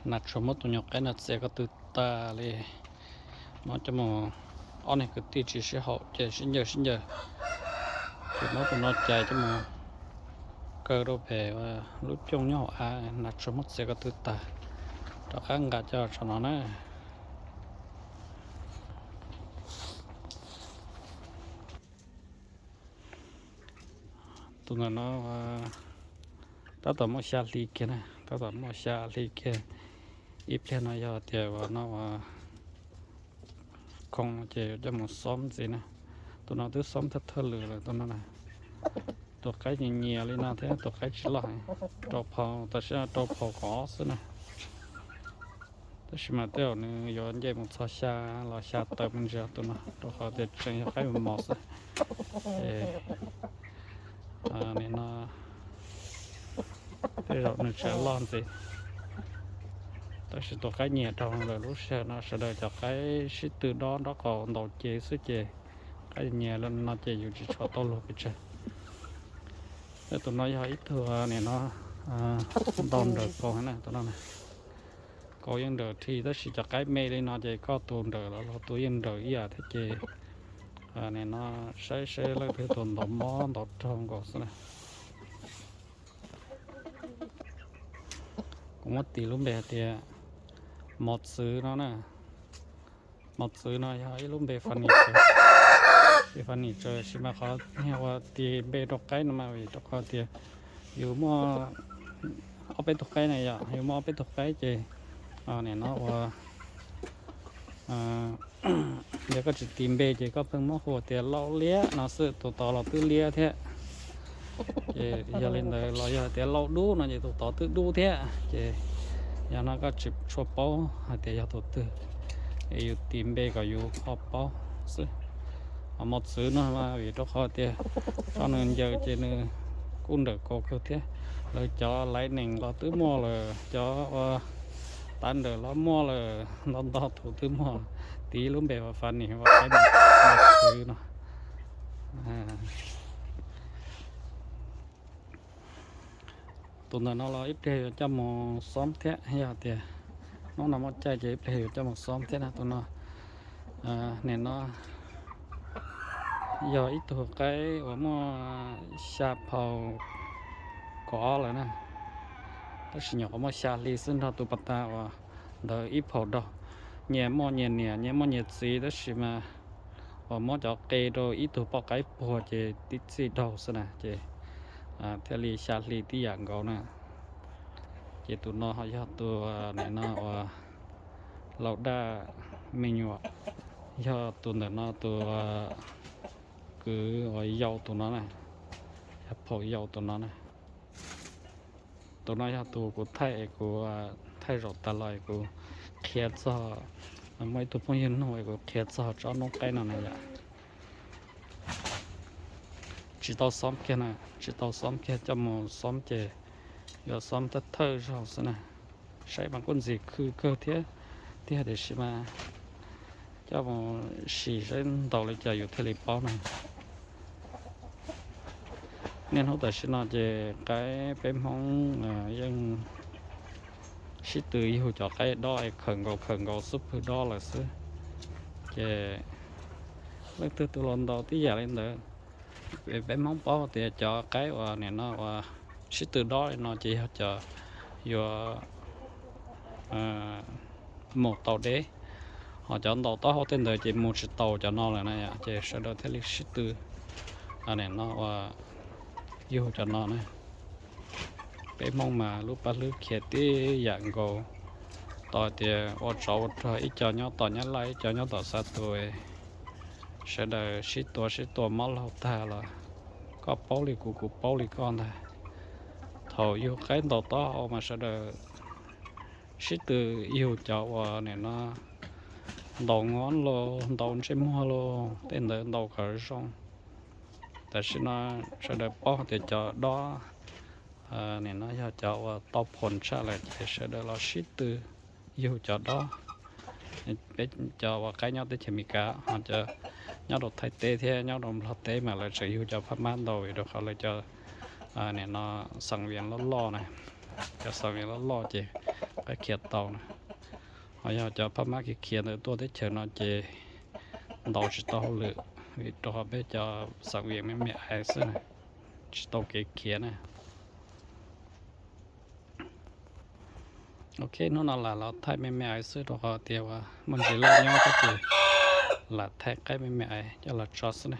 Nas Tsuag muab tus nyuam qaib no txiav ko tw tag li, muab coj mus, ob niag kwv tij tsis sib haum ces sib ncaws sib ncaws, ces muab tus no cais coj mus kaw rau pem lub cooj nyob hauv av. Nas Tsuag muab txiav ko tw tag, rov qab nqa coj tso no na. Tus ntawm no tab tom muaj xya hli kiag na, tab tom muaj xya hli kiag. Ib pliag no yog tias ua no ua khoo ces coj mus xob ntxiv na. Tus no twb xob thawj thawj lwm lawm tus no na. Tus qaib nyias nyias li no thiab tus qaib tsis loj, rau phau, tam sim no rau phau kaum ob xwb na. Tab sis mas tej zaum nws yuav nce mus txog xya los xya tawm me ntsis tus no, rau qhov tias tseem yog qaib mos mos xwb. Nim no tej zaum nws tseem loj ntxiv. Tab sis tus qaib nyias rau lawm lub sij hawm no sawv daws cov qaib sib tw dob nraub qaum ntaus cev xwb ces qaib nyias no ces yus tsis tshua tau luag pes tsawg. Tus no yog ib tug nim no ntau nrawm kaus na, tus no kaus yeej nrawm dhi, tab sis cov qaib me li no ces koj tus nrawm los luag tus yeej nrawm ib yam thiab ces nim no saib seb leej twg tus ntaus mob ntaus raug nkaus xwb na. Kuv muab tis lub npe hais tias mos txwv no na. Mos txwv no yog ib lub npe funny, funny tiam sis mas qhov niag uas tis npe rau qaib no mas vim rau qhov tias yus muaj ob peb tug qaib na yom, yus muaj ob peb tug qaib ces nim no ua yog koj tsis tis npe ces koj pheej muab hu tias Lauj Liab no xwb, tus tod los twb liab thiab. Ces yog li ntawd los yog tias Lauj Dub no ces tus tod twb dub thiab. Ces yog no koj tsis tshua paub hais tias yog tus twg, es yus tis npe kom yus ho paub xwb. Ho mos txwv no mas vim rau qhov tias tso nws ncaws ces nws kuj nrawm kaus kawg thiab. Lawv cov laiv nees los twb muaj lawm, cov ua tav nrawm los muaj lawm, ntau ntau tus twb muaj. Tis lub npe ua funny ua qaib mos txwv no. Tus ntawm no los ib pliag yuav coj mus xoob thiab, yog tias hnub no muaj caij ces ib pliag yuav coj mus xoob thiab na. Tus no, nim no yog ib tug qaib uas muaj xya phau kaum ob lawm na, tab sis nyuam qhuav muaj xya hli xwb nrog tus pas tas uas ntawd ib phau daug. Nyias muaj nyias niam, nyias muaj nyias txiv, tab sis mas uas muab cov qe rau ib tug poj qaib puag ces tib txij daug xwb na, ces thiaj li xya hli tib yam nkaus na. Ces tus no ho yog tus nim no uas laus daj me nyuam, yog tus ntawm no tus kwv uas yau tus no na, yog phau yau tus no na. Tus no yog tus kuv thaij, kuv thaij zaum tas los kuv qhia txog, muaj ib tug phooj ywg nug kuv qhia txog tsob noob qaib no na yom. Tsis tau xoob kiag na, tsis tau xoob kiag, coj mus xoob ces yuav xoob thawj thawj zaug xwb na. Saib mas kuj ntxim khw kawg thiab, tiag tiam sis mas coj mus sim saib ntaus li cas yus thiaj li paub na. Niaj hnub tam sim no ces qaib peb Hmoob yeej sib tw yug cov qaib dob es khawm nkaus khawm nkaus xub pwg dob lawm xwb. Ces leej twg tus los ntaus tib yam li ntawd. Peb Hmoob paub tias cov qaib uas nim no uas sib tw dob li no ces yog cov yuav mus tau deb, ho cov ntaus taub hau tej ntawd ces mus tsis tau cov no lawm na, ces sawv daws thiaj li sib tw nim no uas yug cov no na. Peb Hmoob mas lub paj hlwb khiav tib yam nkaus, tos tias ua tsov ua rog, ib co nyob tom Nyab Laj, ib co nyob tom Xa Tuam, sawv daws sib tua sib tua mob laug tag los koj paub li kuv, kuv paub li koj ntag. Thaum yug qaib ntaus taub hau mas sawv daws sib tw yug cov uas nim no ntaus ngob los ntaus ntsej muag los tej ntawd ntaus kom zoo. Tam sim no sawv daws paub tias cov dob nim no yog cov uas tau phom tshaj lawm ces sawv daws los sib tw yug cov dob. Peb cov uas qaib nyob teb chaws Amelikas, ho cov nyob rau Thaib teb thiab nyob rau Nplog teb mas lawv tseem yug cov phab mab ntau, vim rau qhov lawv cov nim no xeem vias loj loj na, cov xeem vias loj loj ces qaib khiav tau na. Ho yog cov phab mab khiav khiav ntawd tuaj teb chaws no ces ntaus tsis tau hauj lwm, vim rau qhov peb cov xav viam me me aiv xwb na, tsis tau kev khiav na. Ok, hnub no lam los thaij me me aiv xwb rau qhov tias uas muaj ntsis laj nyob thiab ces lam thaij qaib me me aiv coj los tso xwb na.